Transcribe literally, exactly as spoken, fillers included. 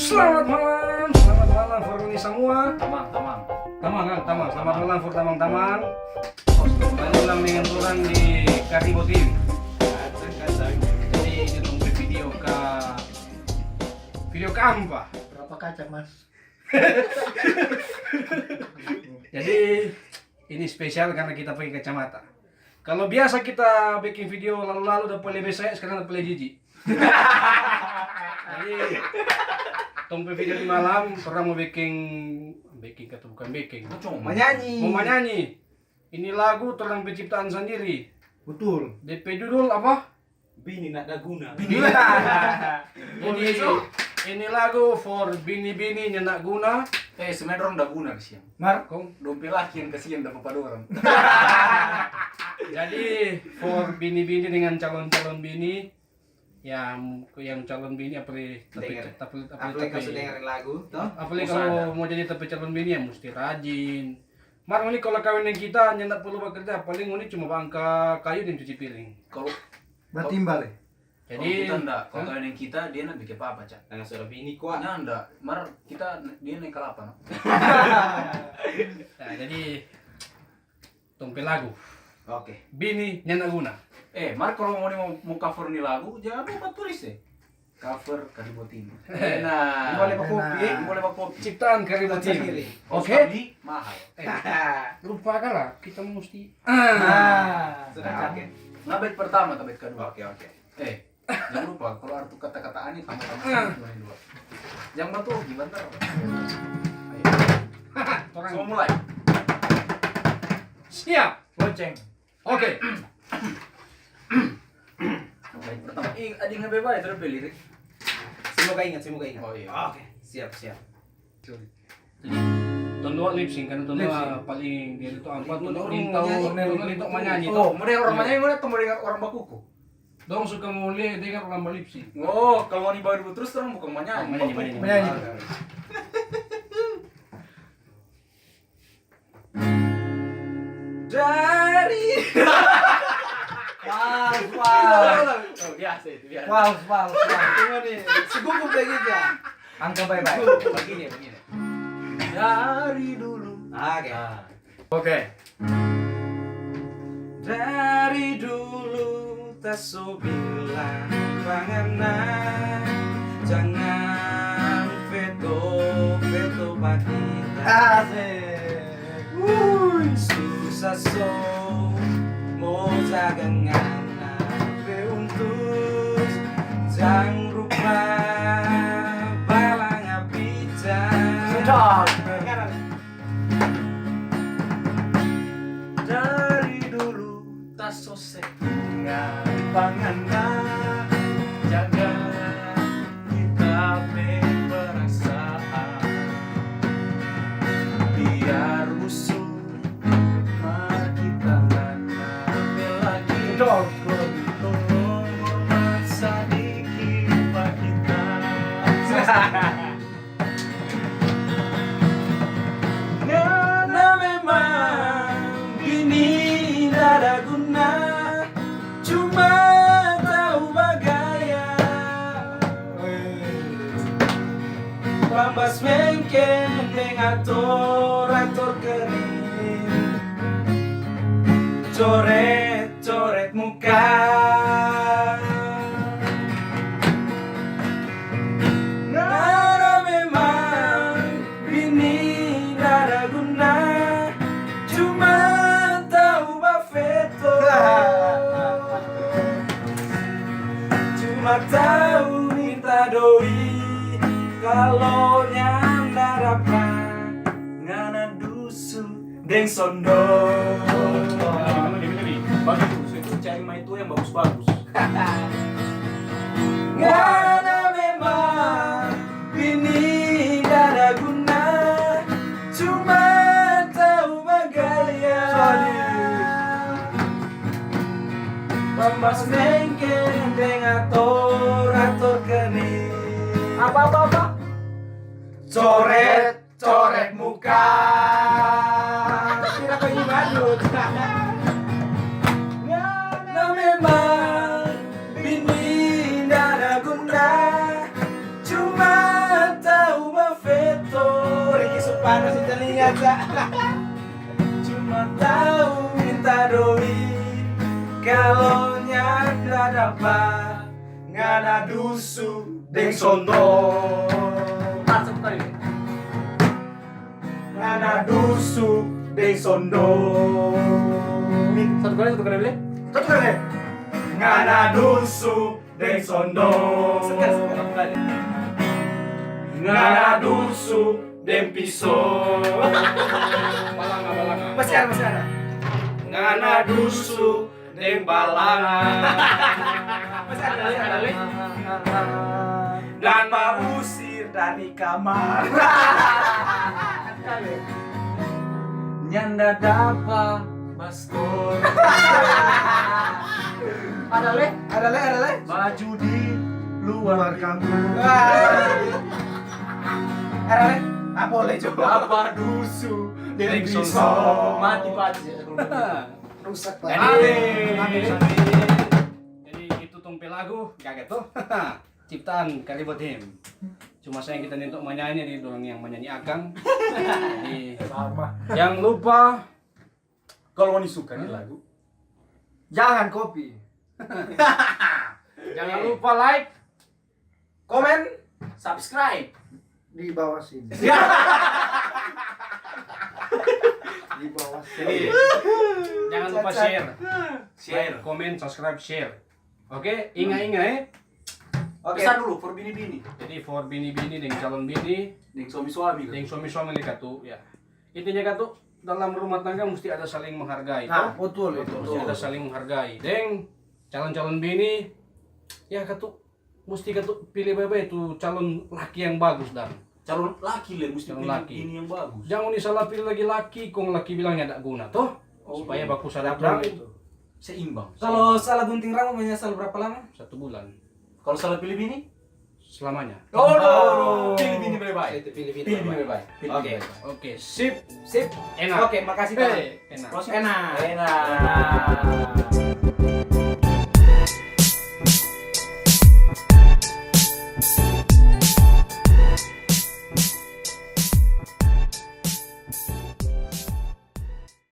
Selamat malam, selamat malam for ngoni samua. Tamang, tamang. Tamang, ah, tamang. Selamat malam for tamang-tamang. Bale ulang dengan torang di Karibo T V. Jadi, ini dong pe video ka, video kaampa. Berapa kaca, Mas? Jadi, ini spesial karena kita pake kacamata. Kalo biasa kita beking video lalu-lalu dapa lebe sae, skarang dapa lebe jiji. Jadi, tong pe video di malam, torang mo beking, beking kata bukan beking. Manyanyi. Mo manyanyi. Ini lagu torang pe ciptaan sandiri. Betul. De pe judul apa? Bini Ndak Guna. Jadi, ini lagu for bini-bini nyanda guna. Eh, sebenarnya dorang da guna, kasiang. Mar? Kong? Dong pe laki yang kasiang dapa pa dorang. Jadi, for bini-bini dengan calon-calon bini, yang, yang calon bini, apalagi tapi, dengar. Tapi, apalagi, apalagi tapi, kasu dengerin lagu, toh? Apalagi kalau mau jadi tapi calon bini, ya mesti rajin. Mar, ngoni kalau kawin deng kita, nyanda perlu bakerja, paling ngoni cuma baangka kayu deng cuci piring. Kalau Batimbal, eh? Jadi, kalau kita nda, kalau kawin deng kita, dia nda bikin apa-apa, Cak. Nah, sudah bini kuat. Nyanda, mar kita, dia naik kelapa, no? Nah, jadi, tong pe lagu. Oke. Bini nyanda guna. Eh, mar kalau ngoni mau, mau cover ni lagu, jangan lupa tulis, eh. Cover Karibo T V. Enak. Boleh bakopi, eh, boleh bakopi. Ciptaan Karibo T V. Sendiri. Oke. Mahal. Eh, lupa kala, kita mesti. Ah. Sudah, oke. Nah, bait pertama ka bait kedua. Oke, oke. Eh, jangan lupa, kalau ada tu kata-kata aneh, tambah-tambah satu, dua. Jangan bantu, gimana? Ayo. Torang. Semua mulai. Siap. Lonceng. Oke. Bait pertama. Ih, ada yang lebih baik, terus lirik. Semoga ingat, semoga ingat. Oh, iya. Oke, siap, siap. Tong dua lip sync, karena tong dua paling dia itu ampa, tong dua orang manyanyi. Oh, mau dengar orang manyanyi, mau dengar orang bakuku. Dong suka mo lia dengar orang ba lip sync. Oh, kalau ngoni baru terus, orang bukan manyanyi. Manyanyi, manyanyi. Manyanyi. Dari. Fals, fals. Oh, biasa itu, biasa. Fals, fals, fals. Cuma nih, segugup lagi dia. Angka bae-bae. Begini, begini. Dari dulu. Oke. Oke. Dari dulu ta so bilang pa ngana, jangan feto-feto pa kita. Asik. Susah so mo jaga ngana pe untus, jang rupa balanga pica. Sedap. Dari dulu ta so se inga pa ngana, jaga kita pe perasaan. Biar musuh, mar kita ngana pe laki. Tolong hormat sadiki pa kita. Ngana memang bini nda ada guna, cuma tau bagaya. Pambas mengkeng deng ator-ator kering. Coret coret muka. Ngana memang bini nda ada guna, cuma tau bafeto. Cuma tau minta doi, kalo nyanda dapa ngana dusu deng sondong. Bagitu, so itu cari maitua yang bagus-bagus. Ngana memang bini nda ada guna, cuma tau bagaya. Pambas mengkeng deng ator-ator keni. Apa, apa, apa? Coret coret muka. Tidak pergi badut. Ngana memang bini nda ada guna, cuma Panas di telinga, Cak. Cuma tau minta doi, kalo nyanda dapa, ngana dusu deng sondong. Masuk kali. Ngana dusu deng sondong. Satu kali, satu kali, boleh? Satu kali. Ngana dusu deng sondong. Segar, segar, segar. Ngana dusu deng piso. Balanga, balanga. Masih ada, masih ada. Ngana dusu deng balanga. Masih ada, masih ada. Dan bausir dari kamar. Nyanda dapa baskor. Ada le? Ada le, ada le? Baju di luar kamar. Wah. Ada le? Ah, boleh coba. Apa dusu? Deng piso. Mati, mati. Rusak. Jadi, jadi itu tong pe lagu, gaga to. Ciptaan Karibot Him. Cuma sayang kita nih untuk menyanyi, nih dorang yang menyanyi akang. Jadi, sama. Jangan lupa, kalau ngoni suka nih lagu, jangan copy. Jangan lupa like, komen, subscribe di bawah sini. Di bawah sini. Jadi, jangan lupa share. Share. Like, komen, subscribe, share. Oke, inga-inga, eh. Oke. Pesan dulu for bini-bini. Jadi for bini-bini deng calon bini, deng suami-suami, deng suami-suami lei katu, ya. Intinya katu, dalam rumah tangga mesti ada saling menghargai, nah, toh? Betul, betul. Mesti ada saling menghargai. Deng calon-calon bini, ya katu, mesti katu pilih bae-bae tu calon laki yang bagus, dan calon laki le, mesti calon pilih laki. Bini yang bagus. Jangan ni salah pilih lagi laki, kong laki bilang nyanda guna, toh? Oh, supaya iya. Baku sadap. Betul, dan itu. Seimbang. Kalau salah gunting rambut menyesal berapa lama? Satu bulan. Kalau salah pilih bini? Selamanya. Oh, no. Pilih bini bae-bae. Itu pilih bini bae-bae. Pilih bini bae-bae. Oke. Oke, sip. Sip. Enak. Oke, makasih, Bang. Eh, enak. Enak. Enak.